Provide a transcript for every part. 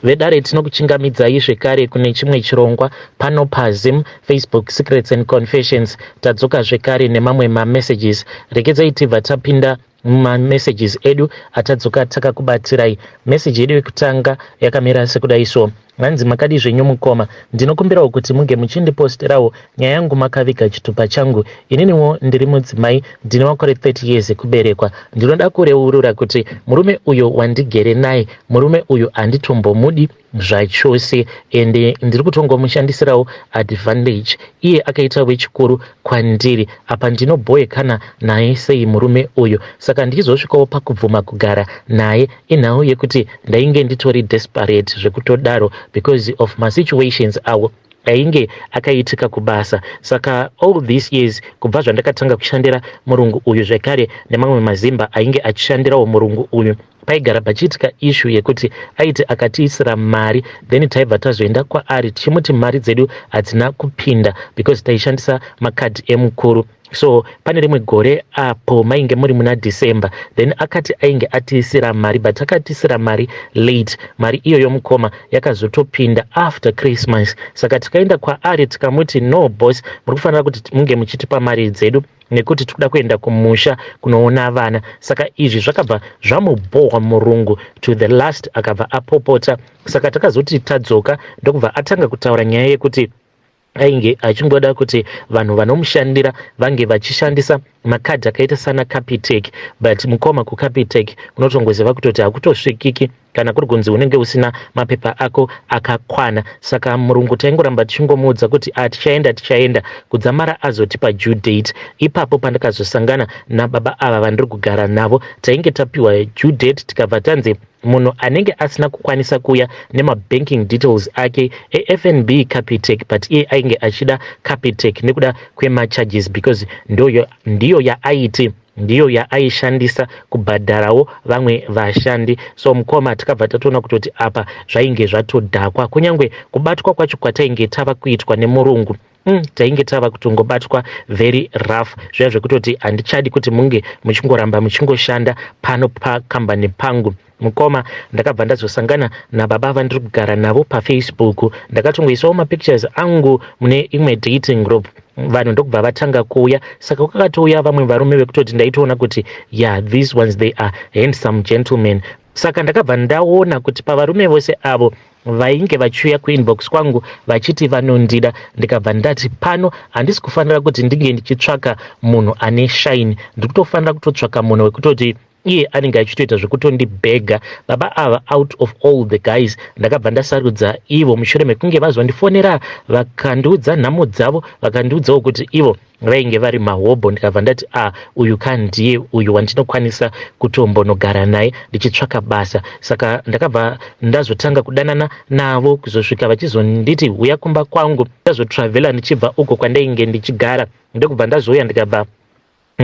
Vedare, tinokuchingamidzai zvekare kune chimwe chirongwa pano paZim Facebook Secrets and Confessions. Tadzoka zvekare nemamwe mamessages. Regedzai tibva tapinda mumamessages edu atadzoka takakubatirai. Meseji yedu yekutanga yakamira sekudai so. Hanzi, "Makadi zvenyu mukoma? Ndinokumbirawo kuti munge muchindiposterawo nyaya yangu makaviga chitupa changu. Ininiwo ndiri mudzimai, ndine makore 30 years ekuberekwa. Ndinoda kureurura kuti murume uyo wandigere naye, murume uyu handitombomudi zvachose, ende ndiri kutongomushandisirawo advantage. Iye akaita wechikuru kwandiri. Apa ndinobhoekana naye sei murume uyu? Saka ndichizosvikawo pakubvuma kugara naye inhau yekuti ndainge nditori desperate zvekutodaro because of masituations awo ainge akaitika kubasa. Saka all these years kubva zvandakatanga kushandira murungu uyu, zvekare nemamwe mazimba ainge achishandirawo murungu uyu, paigara pachiitika issue yekuti aiti akatiisira mari, then taibva tazoenda kwaari tichimuti mari dzedu hadzina kupinda because taishandisa makadhi emukuru. So pane rimwe gore apo mainge muri muna December, then akati ainge atiisira mari, but akatiisira mari late. Mari iyoyo, mukoma, yakazotopinda after Christmas. Saka tikaenda kwaari tikamuti, 'No boss, muri kufanira kuti munge muchitipa mari dzedu nekuti tikuda kuenda kumusha kunoona vana.' Saka izvi zvakabva zvamubhohwa murungu to the last, akabva apopota. Saka takazoti tadzoka, ndokubva atanga kutaura nyaya yekuti ainge achingoda kuti vanhu vanomushandira vange vachishandisa makadhi akaita sana Capitec. But mukoma, kuCapitec unotongoziva kutoti hakutosvikiki kana kuri kunzi unenge usina mapepa ako akakwana. Saka murungu taingoramba tichingomuudza kuti tichaenda, tichaenda, kudzamara azotipa due date. Ipapo pandakazosangana nababa ava vandiri kugara navo, tainge tapiwa due date, tikabva tanzi munhu anenge asina kukwanisa kuuya nemabanking details ake eFNB, Capitec, but iye ainge achida Capitec nekuda kwemacharges because ndiyo yaaiti ndiyo yaaishandisa kubhadharawo vamwe vashandi. So mukoma, takabva tatoona kutoti apa zvainge zvatodhakwa. Kunyange kubatwa kwacho kwatainge tava kuitwa nemurungu, tainge tava kutongobatwa very rough, zviya zvekutoti handichadi kuti munge muchingoramba muchingoshanda pano pakambani pangu. Mukoma, ndakabva ndazosangana nababa vandiri kugara navo paFacebook. Ndakatongoisawo mapictures angu mune imwe dating group, vanhu ndokubva vatanga kuuya. Saka kwakatouya vamwe varume vekutoti ndaitoona kuti, yeah, these ones, they are handsome gentlemen. Saka ndakabva ndaona kuti pavarume vose avo vainge vachiuya kuinbox kwangu vachiti vanondida, ndikabva ndati pano handisi kufanira kuti ndinge ndichitsvaka munhu ane shine, ndiri kutofanira kutotsvaka munhu wekutoti iye anenge achitoita zvekutondibhega. Baba ava, out of all the guys, ndakabva ndasarudza ivo mushure mekunge vazondifonera, vakandiudza nhamo dzavo, vakandiudzawo kuti ivo vainge vari mahobho. Ndikabva ndati, a ah, uyu ka ndiye uyu wandinokwanisa kutombonogara naye ndichitsvaka basa. Saka ndakabva ndazotanga kudanana navo kuzosvika vachizonditi uya kumba kwangu. Ndazotravhela ndichibva uko kwandainge ndichigara, ndokubva ndazouya, ndikabva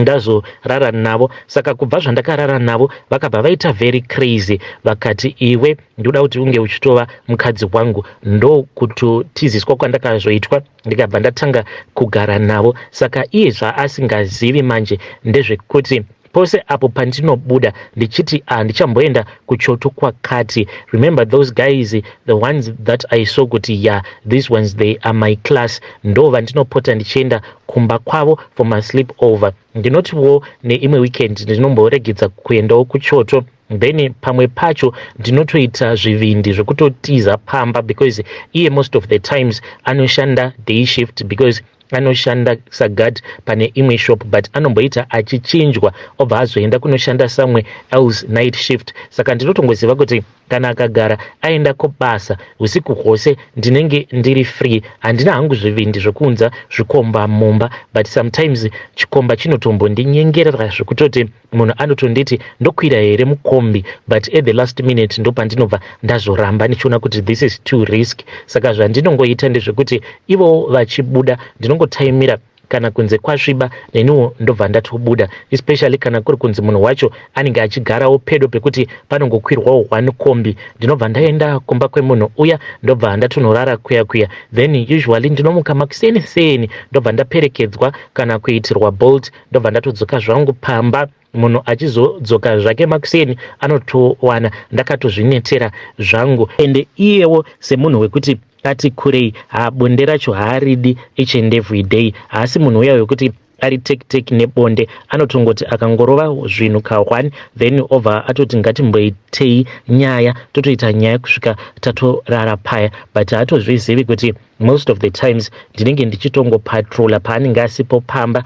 ndazorara navo. Saka kubva zvandakarara navo, vakabva vaita very crazy, vakati, 'Iwe, ndinoda kuti unge uchitova mukadzi wangu.' Ndokutotiziswa kwandakazoitwa, ndikabva ndatanga kugara navo. Saka iye zvaasingazivi manje ndezvekuti pose apo pandinobuda ndichiti, ah, ndichamboenda kuchoto kwakati, remember those guys, the ones that I saw kuti, yeah, these ones, they are my class, ndo vandinopota ndichienda kumba kwavo for masleep over. Ndinotiwo neimwe weekend ndinomboregedza kuendawo kuchoto, then pamwe pacho ndinotoita zvivindi zvekutotiza pamba because iye most of the times anoshanda day shift, because anoshanda saguard pane imwe shop, but anomboita achichinjwa, obva azoenda kunoshanda somewhere else night shift. Saka ndinotongoziva kuti kana akagara aenda kubasa, usiku hwose ndinenge ndiri free. Handina hangu zvivindi zvekuunza zvikomba mumba, but sometimes chikomba chinotombondinyengerera zvekutoti munhu anotonditi, 'Ndokwira here mukombi?' But at the last minute ndopandinobva ndazoramba, ndichiona kuti this is too risk. Saka zvandinongoita ndezvekuti ivo vachibuda, ndinongotaimira Kana kunze kwasviba, neniwo ndobva ndatobuda, especially kana kuri kunzi munhu wacho anenge achigarawo pedo pekuti panongokwirwawo one kombi. Ndinobva ndaenda kumba kwemunhu uya, ndobva ndatonorara kuya kuya. Then usually ndinomuka makuseni seni, ndobva ndaperekedzwa kana kuitirwa Bolt, ndobva ndatodzoka zvangu pamba. Munhu achizodzoka zvake makuseni anotowana ndakatozvinetera zvangu. Ende iyewo semunhu wekuti ati kurei, bonde racho haaridi each and every day. Haasi munhu uya wekuti ari tek tek nebonde. Anotongoti akangorova zvinhu ka1, then obva atoti ngatimboitei nyaya, totoita nyaya kusvika tatorara paya. But haatozvizivi kuti most of the times ndinenge ndichitongopatrola paanenge asipo pamba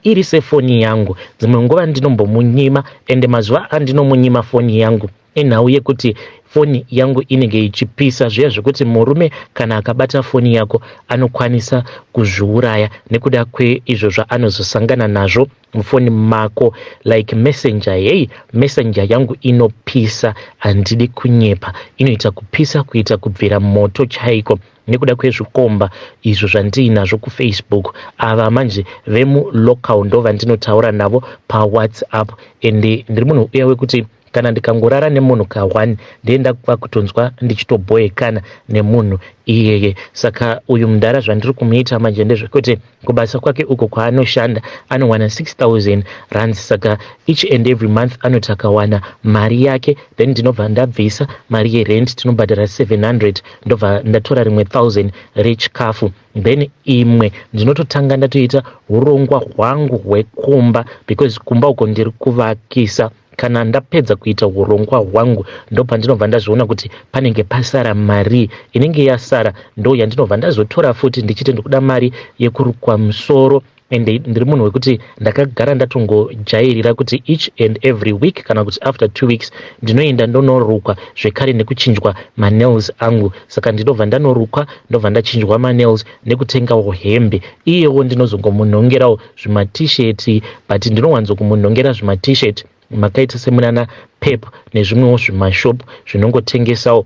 iri sefoni yangu. Dzimwe nguva ndinombomunyima, ende mazuva andinomunyima foni yangu inhau yekuti foni yangu inenge ichipisa zviya, zvekuti murume kana akabata foni yako anokwanisa kuzviuraya nekuda kweizvo zvaanozosangana nazvo mufoni mako, like Messenger. Hei, Messenger yangu inopisa, handidi kunyepa, inoita kupisa kuita kubvira moto chaiko nekuda kwezvikomba izvo zvandiinazvo kuFacebook. Ava manje vemulocal ndo vandinotaura navo paWhatsApp. Ende ndiri munhu uya wekuti kana ndikangorara nemunhu ka1, ndienda kutonzwa ndichitobhoekana nemunhu iyeye. Saka uyu mudhara, zvandiri kumuita manje ndezvekuti kubasa kwake uko kwaanoshanda anowana 6000 rands. Saka each and every month anoti akawana mari yake, then ndinobva ndabvisa mari yerent, tinobhadhara 700, ndobva ndatora rimwe 1000 rechikafu. Then imwe ndinototanga ndatoita urongwa hwangu hwekumba, because kumba uko ndiri kuvakisa. Kana ndapedza kuita urongwa hwangu, ndopandinobva ndazviona kuti panenge pasara mari. Inenge yasara ndo yandinobva ndazotora futi ndichiti ndikuda mari yekurukwa musoro. Ende ndiri munhu wekuti ndakagara ndatongojairira kuti each and every week kana kuti after 2 weeks ndinoenda ndonorukwa zvekare nekuchinjwa manails angu. Saka ndinobva ndanorukwa, ndobva ndachinjwa manails nekutengawo hembe. Iyewo ndinozongomunhongerawo zvimaT-shirt, but ndinowanzokumunhongera zvimaT-shirt makaita semunana Pep nezvimwewo zvimashop zvinongotengesawo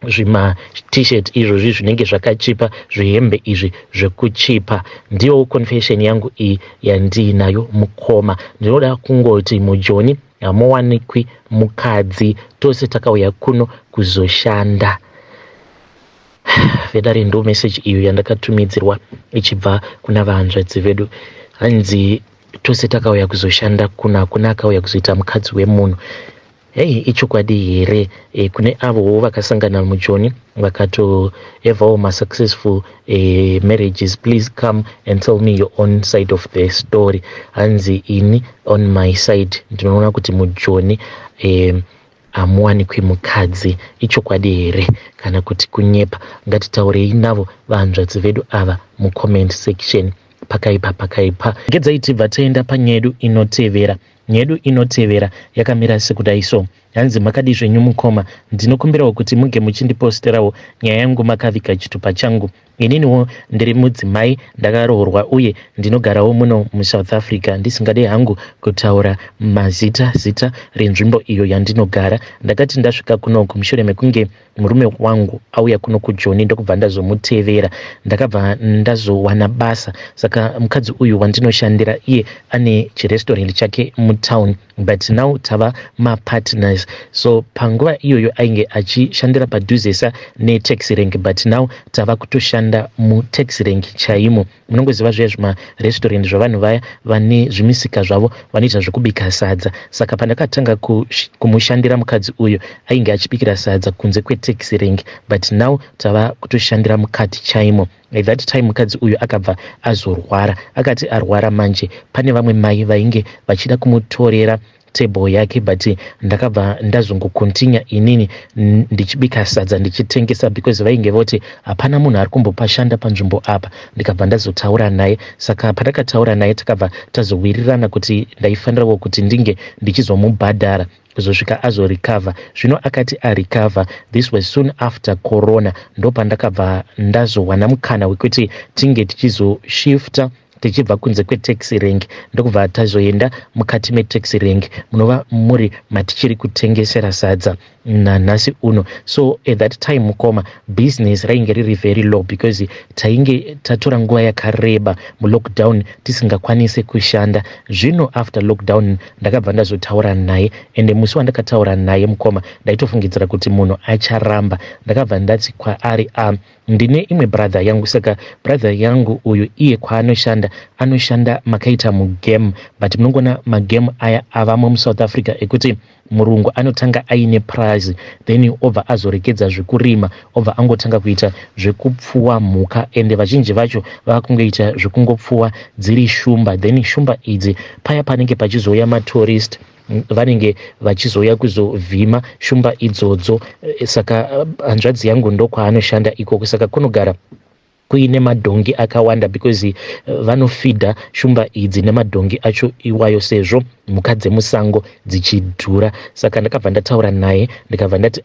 zvima-T-shirt izvozvi zvinenge zvakachipa, zvihembe izvi zvekuchipa. Ndiyo confession yangu iyi yandiinayo, mukoma. Ndinoda kungoti muJoni hamuwanikwi mukadzi, tose takauya kuno kuzoshanda. Vedare, ndo meseji iyo yandakatumidzirwa ichibva kuna vahanzvadzi vedu. Hanzi tose takauya kuzoshanda kuno, hakuna akauya kuzoita mukadzi wemunhu. Hei, ichokwadi here? Kune avowo vakasangana muJoni vakatoevawo masuccessful marriages, please come and tell me your own side of the story. Hanzi ini on my side ndinoona kuti muJoni hamuwanikwi mukadzi. Ichokwadi here kana kuti kunyepa? Ngatitaurei navo vahanzvadzi vedu ava mucomment section. Pakaipa, pakaipa. Ngedzai tibva taenda panyaya yedu inotevera. Nyaya yedu inotevera yakamira sekudai so. Hanzi, makadi zvenyu mukoma? Ndinokumbirawo kuti muge muchindiposterawo nyaya yangu makaviga chitupa changu. Ininiwo ndiri mudzimai, ndakaroorwa uye ndinogarawo muno muSouth Africa. Ndisingade hangu kutaura mazita zita renzvimbo iyo yandinogara. Ndakati ndasvika kunoku mushure mekunge murume wangu auya kuno kuJoni, ndokubva ndazomutevera, ndakabva ndazowana basa. Saka mukadzi uyu wandinoshandira iye ane chirestaurant chake mutown, but now tava mapartners. So panguva iyoyo ainge achishandira padhuzesa netaxi rank, but now tava kutoshanda mutaxi rank chaimo. Munongoziva zviya zvimarestaurant zvavanhu vaya vane zvimisika zvavo, vanoita zvekubika sadza. Saka pandakatanga kumushandira mukadzi uyu, ainge achibikira sadza kunze kwetaxi rank, but now tava kutoshandira mukati chaimo. At that time mukadzi uyu akabva azorwara. Akati arwara manje, pane vamwe mai vainge vachida kumutorera table yake, but ndakabva ndazongokontinya inini ndichibika sadza ndichitengesa, because vainge voti hapana munhu ari kumbopashanda panzvimbo apa. Ndikabva ndazotaura naye. Saka pandakataura naye, takabva tazowirirana kuti ndaifanirawo kuti ndinge ndichizomubhadhara kuzosvika azorecover. Zvino akati arecover, this was soon after corona, ndopandakabva ndazowana mukana wekuti tinge tichizoshifta tichibva kunze kwetaxi rank, ndokubva tazoenda mukati metaxi rank munova muri matichiri kutengesera sadza. Nanhasi uno. So at that time, mukoma, business rainge riri very low because tainge tatora nguva yakareba mulockdown tisingakwanisi kushanda. Zvino after lockdown ndakabva ndazotaura naye, ende musi wandakataura naye, mukoma, ndaitofungidzira kuti munhu acharamba. Ndakabva ndati kwaari, ndine imwe brother yangu. Saka brother yangu uyu, iye kwaanoshanda, anoshanda makaita mugame, but munongona magame aya avamo muSouth Africa ekuti murungu anotanga aine prize, then obva azorekedza zvekurima, obva angotanga kuita zvekupfuwa mhuka. Ende vazhinji vacho vakungoita zvekungopfuwa dziri shumba. Then shumba idzi, paya panenge pachizouya matourist, vanenge vachizouya kuzovhima shumba idzodzo. Saka hanzvadzi yangu ndokwaanoshanda ikoko. Saka kunogara kuine madhongi akawanda because vanofidha shumba idzi nemadhongi acho iwayo, sezvo mhuka dzemusango dzichidhura. Saka ndakabva ndataura naye, ndikabva ndati,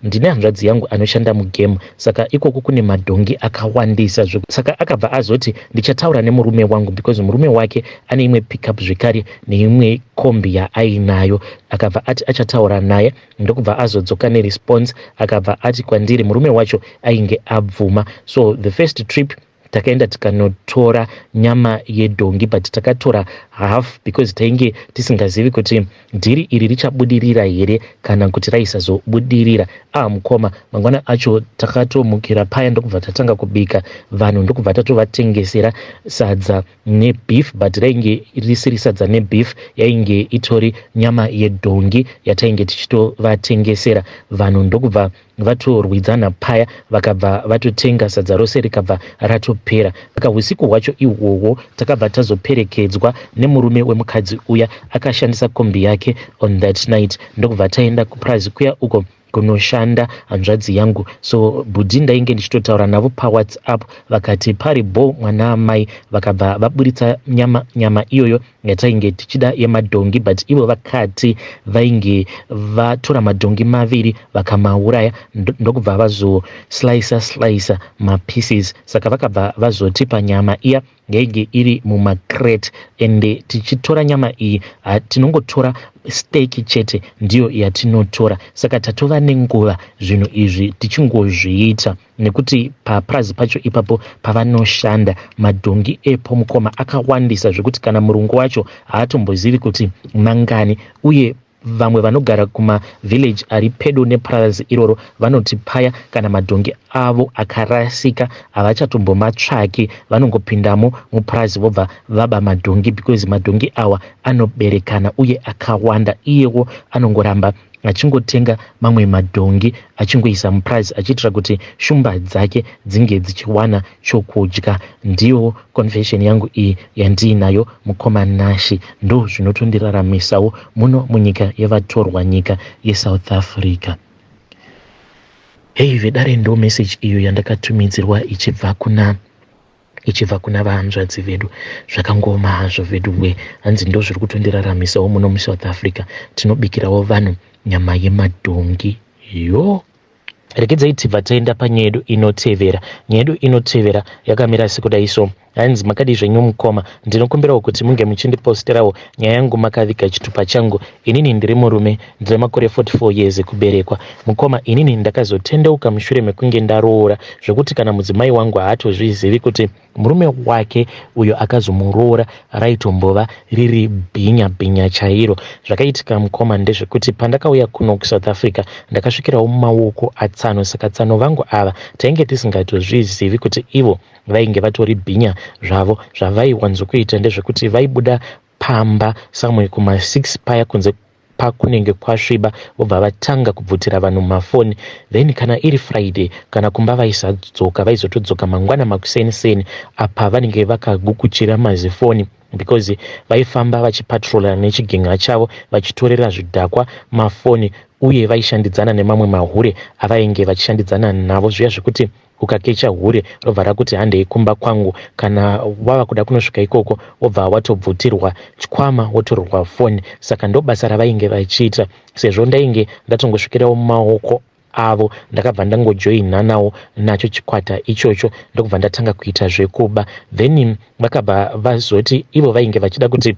ndine hanzvadzi yangu anoshanda mugame, saka ikoko kune madhongi akawandisa." Saka akabva azoti, "Ndichataura nemurume wangu," because murume wake ane imwe pickup zvekare neimwe kombi yaainayo. Akabva ati achataura naye, ndokubva azodzoka neresponse. Akabva ati kwandiri murume wacho ainge abvuma. So the first trip takaenda tikanotora nyama yedhongi, but takatora half because tainge tisingazivi kuti dhiri iri richabudirira here kana kuti raisazobudirira. Mukoma, mangwana acho takatomukira paya, ndokubva tatanga kubika vanhu, ndokubva tatovatengesera sadza nebeef, but rainge risiri sadza nebeef, yainge itori nyama yedhongi yatainge tichitovatengesera vanhu. Ndokubva vatorwidzana paya, vakabva vatotenga sadza rose, rikabva ratopera. Saka usiku hwacho ihwohwo takabva tazoperekedzwa nemurume wemukadzi uya, akashandisa kombi yake on that night, ndokubva taenda kupurazi kuya uko kunoshanda hanzvadzi yangu. So bhudhi ndainge ndichitotaura navo paWhatsApp, vakati pari bo, mwana amai. Vakabva vaburitsa nyama, nyama iyoyo yatainge tichida yemadhongi, but ivo vakati vainge vatora madhongi maviri, vakamauraya, ndokubva vazoslicer slicer mapieces. Saka vakabva vazotipa nyama iya yainge iri mumacrate. Ende tichitora nyama iyi, tinongotora steak chete, ndiyo yatinotora. Saka tatova nenguva zvinhu izvi tichingozviita, nekuti papurazi pacho ipapo pavanoshanda, madhongi epo, mukoma, akawandisa zvekuti kana murungu wacho haatombozivi kuti mangani. Uye vamwe vanogara kumavillage ari pedo nepurazi iroro vanoti paya kana madhongi avo akarasika, havachatombomatsvaki, vanongopindamo mupurazi vobva vaba madhongi, because madhongi awa anoberekana uye akawanda. Iyewo anongoramba achingotenga mamwe madhongi, achingoisa mupurazi, achiitira kuti shumba dzake dzinge dzichiwana chokudya. Ndiyo confession yangu iyi yandiinayo, mukoma Nashi. Ndo zvinotondiraramisawo muno munyika yevatorwa, nyika yeSouth Africa. Hei vedare, ndo message iyo yandakatumidzirwa ichibva kuna vahanzvadzi vedu. Zvakangoma hazvo vedu we. Hanzi ndo zviri kutondiraramisawo muno muSouth Africa, tinobikirawo vanhu nyama yemadhongi. Yo, regedzai tibva taenda panyaya yedu inotevera. Nyaya yedu inotevera yakamira sekudai so. Hanzi, "Makadii zvenyu mukoma? Ndinokumbirawo kuti munge muchindiposterawo nyaya yangu makaviga chitupa changu. Inini ndiri murume, ndine makore 44 years ekuberekwa. Mukoma, inini ndakazotendeuka mushure mekunge ndaroora, zvekuti kana mudzimai wangu haatozvizivi kuti murume wake uyo akazomuroora raitombova riri bhinya bhinya chairo. Zvakaitika, mukoma, ndezvekuti pandakauya kuno kuSouth Africa, ndakasvikirawo mumaoko atsano. Saka tsano vangu ava tainge tisingatozvizivi kuti ivo vainge vatori bhinya zvavo. Zvavaiwanzokuita ndezvekuti vaibuda pamba somewhere kuma6 paya, kunze pakunenge kwasviba, vobva vatanga kubvutira vanhu mafoni. Then kana iri Friday, kana kumba vaisadzoka, vaizotodzoka mangwana makuseni. Apa vanenge vakagukuchira mazifoni because vaifamba vachipatrola nechigenga chavo, vachitorera zvidhakwa mafoni, uye vaishandidzana nemamwe mahure avainge vachishandidzana navo, zviya zvekuti ukakecha hure robva rakuti, 'Handei kumba kwangu.' Kana wava kuda kunosvika ikoko, wobva watobvutirwa chikwama, wotorerwa foni. Saka ndo basa ravainge vachiita. Sezvo ndainge ndatongosvikirawo mumaoko avo, ndakabva ndangojoinanawo nacho chikwata ichocho, ndokubva ndatanga kuita zvekuba. Then vakabva vazoti ivo vainge vachida kuti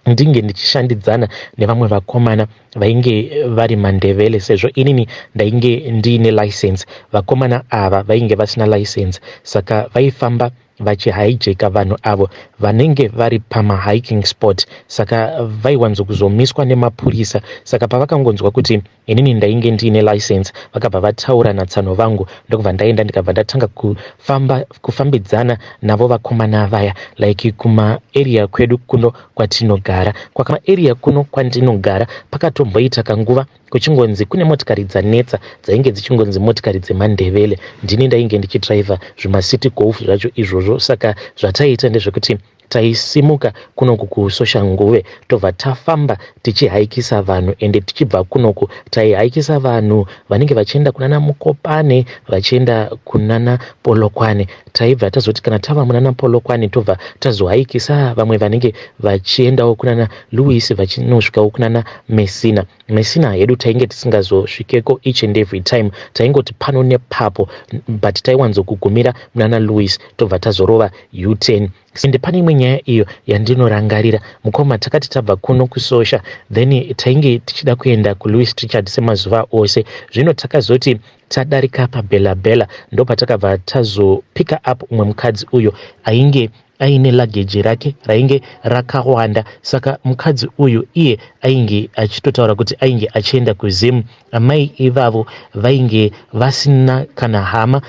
Ndinge ndichishandidzana nevamwe vakomana vainge vari maNdevele, sezvo inini ndainge ndiine license, vakomana ava vainge vasina license. Saka vaifamba vachihaijeka vanhu avo vanenge vari pamahiking spot, saka vaiwanzokuzomiswa nemapurisa. Saka pavakangonzwa kuti inini ndainge ndiine license, vakabva vataura natsano vangu, ndokubva ndaenda, ndikabva ndatanga kufamba kufambidzana navo vakomana vaya, like kumaarea kwedu kuno kwatinogara. Kwakamaarea kuno kwandinogara pakatomboita kanguva kuchingonzi kune motikari dzanetsa, dzainge dzichingonzi motikari dzemaNdevele. Ndini ndainge ndichidhiraivha zvimacity Golf zvacho izvozvo. Saka zvataiita ndezvekuti taisimuka kunoku kuSoshanguve, tobva tafamba tichihaikisa vanhu. Ende tichibva kunoku taihaikisa vanhu vanenge vachienda kunana Mukopane, vachienda kunana Polokwane. Taibva tazoti kana tava munana Polokwane, tobva tazohaikisa vamwe vanenge vachiendawo kunana Louis, vachinosvikawo kunana Messina. Messina hedu tainge tisingazosvikeko each and every time, taingoti pano nepapo, but taiwanzokugumira munana Louis, tobva tazorova U10. Ende pane imwe nyaya iyo yandinorangarira, mukoma. Takati tabva kuno kuSosha, then tainge tichida kuenda kuLouis Trichardt semazuva ose. Zvino takazoti tadarika paBela Bela, ndopatakabva tazopicka up umwe mukadzi uyo ainge aine luggage rake rainge rakawanda. Saka mukadzi uyu iye ainge achitotaura kuti ainge achienda kuZimu. Amai ivavo vainge vasina kana hama.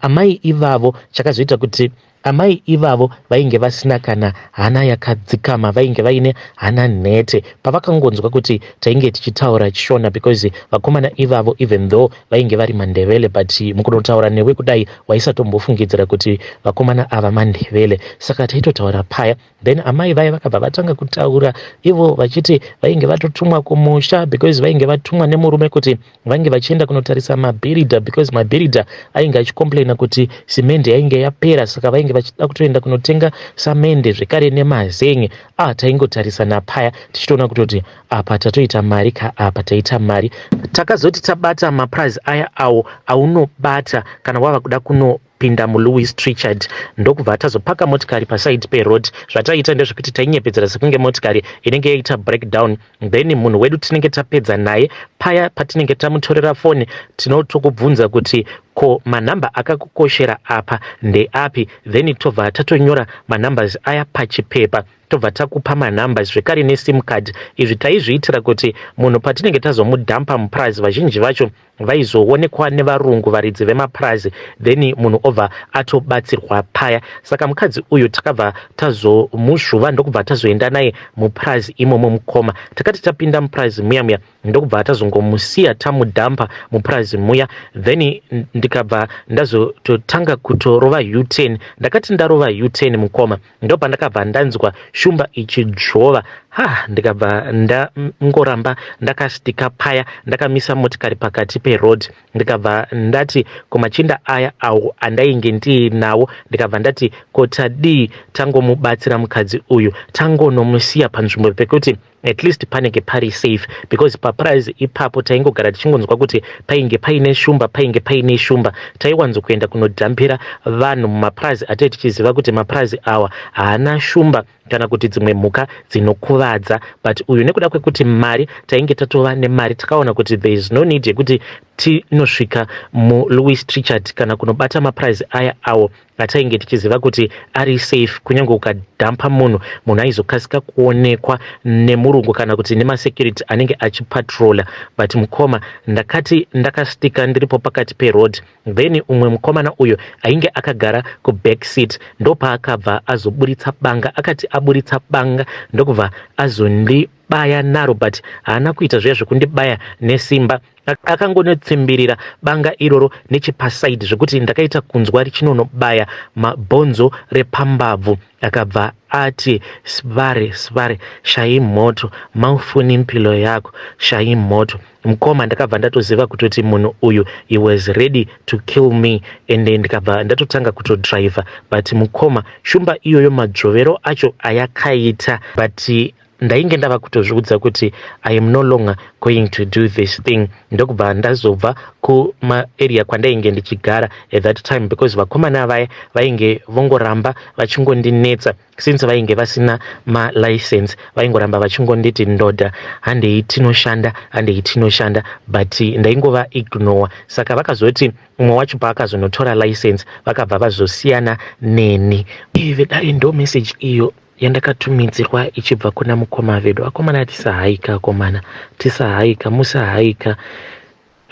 Amai ivavo, chakazoita kuti amai ivavo vainge vasina kana hana yakadzikama, vainge vaine hana nhete. Pavakangonzwa kuti tainge tichitaura Chishona, because vakomana ivavo, even though vainge vari maNdevele, but mukunotaura newe kudai waisatombofungidzira kuti vakomana ava maNdevele. Saka taitotaura paya, then amai vaya vakabva vatanga kutaura ivo vachiti vainge vatotumwa kumusha, because vainge vatumwa nemurume kuti vange vachienda kunotarisa mabhiridha, because mabhiridha ainge achicomplaina kuti simende yainge yapera, saka vainge vachida kutoenda kunotenga samende zvekare nemazenge. Ah, taingotarisana paya tichitoona kutoti apa tatoita mari ka, apa taita mari. Takazoti tabata mapurazi aya awo aunobata kana wava kuda kunopinda muLouis Trichardt, ndokubva tazopaka motikari paside peroad. Zvataiita ndezvekuti tainyepedzera sekunge motikari inenge yaita breakdown, then munhu wedu tinenge tapedza naye paya patinenge tamutorera foni, tinotokubvunza kuti ko manhamba akakukoshera apa ndeapi, then tobva tatonyora manumbers aya pachipepa, tobva takupa manumbers zvekare neSIM card. Izvi taizviitira kuti munhu patinenge tazomudhampa mupurazi, vazhinji vacho vaizoonekwa nevarungu varidzi vemapurazi, then munhu obva atobatsirwa paya. Saka mukadzi uyu takabva tazomuzvuva, ndokubva tazoenda naye mupurazi imomo. Mukoma, takati tapinda mupurazi muya muya, ndokubva tazongomusiya tamudhampa mupurazi muya, then ndikabva ndazototanga kutorova U10. Ndakati ndarova U10, mukoma, ndopandakabva ndanzwa shumba ichidzvova. Ha, ndikabva ndangoramba ndakastika paya, ndakamisa motikari pakati peroad. Ndikabva ndati kumachinda aya awo andainge ndiinawo, ndikabva ndati ko tadii tangomubatsira mukadzi uyu, tangonomusiya panzvimbo pekuti at least panenge pari safe, because papurazi ipapo taingogara tichingonzwa kuti painge paine shumba, painge paine shumba. Taiwanzokuenda kunodhampira vanhu mumapurazi atai tichiziva kuti mapurazi awa haana shumba kana kuti dzimwe mhuka dzinokuvadza. But uyu, nekuda kwekuti mari tainge tatova nemari, takaona kuti there is no need yekuti tinosvika muLouis Trichardt kana kunobata mapurazi aya awo atainge tichiziva kuti ari safe. Kunyange ukadhampa munhu, munhu aizokasika kuonekwa nemurungu kana kuti nemasecurity anenge achipatrola. But mukoma, ndakati ndakastika ndiripo pakati peroad, then umwe mukomana uyo ainge akagara kuback seat ndopaakabva azoburitsa banga. Akati aburitsa banga, ndokubva azondibaya naro, but haana kuita zviya zvekundibaya nesimba. Akangonotsimbirira banga iroro nechepasaidi, zvekuti ndakaita kunzwa richinonobaya mabhonzo repambabvu. Akabva ati, "Sibare, sibare, shayi moto maufuni mpilo yako, shayi moto." Mukoma, ndakabva ndatoziva kutoti munhu uyu, he was ready to kill me, ende ndikabva ndatotanga kutodhiraivha. But mukoma, shumba iyoyo madzvovero acho ayakaita, but Ndainge ndava kutozviudza kuti I am no longer going to do this thing. Ndokubva ndazobva kumaarea kwandainge ndichigara at that time, because vakomana vaya vainge vongoramba vachingondinetsa. Since vainge vasina malicense, vaingoramba vachingonditi, "Ndoda, handei tinoshanda, handei tinoshanda," but ndaingova ignore. Saka vakazoti umwe wacho paakazonotora license, vakabva vazosiyana neni. Vedare, ndo message iyo yandakatumidzirwa ichibva kuna mukoma vedu. Akomana, tisahaika, akomana, tisahaika, musahaika.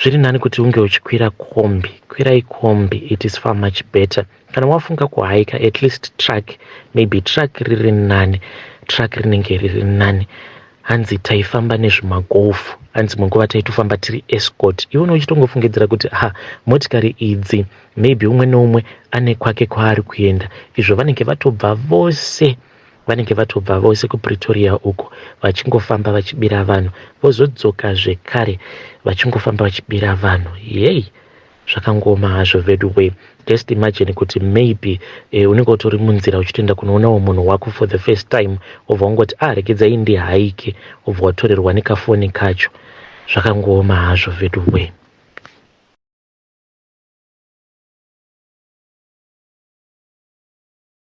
Zviri nani kuti unge uchikwira kombi. Kwirai kombi, it is far much better. Kana wafunga kuhaika, at least truck, maybe truck riri nani, truck rinenge riri nani. Hanzi taifamba nezvimagolf, hanzi munguva taitofamba tiri escort. Iwona uchitongofungidzira kuti ha, motikari idzi maybe umwe neumwe ane kwake kwaari kuenda. Izvo vanenge vatobva vose, vanenge vatobva vose kuPretoria uko, vachingofamba vachibira vanhu, vozodzoka zvekare vachingofamba vachibira vanhu. Yei, zvakangoma hazvo vedu way. Just imagine kuti maybe unenge utori munzira uchitoenda kunoonawo munhu wako for the first time, wobva wangoti, "Ah, regedzai ndihaike," wobva watorerwa nekafoni kacho. Zvakangooma hazvo vedu way.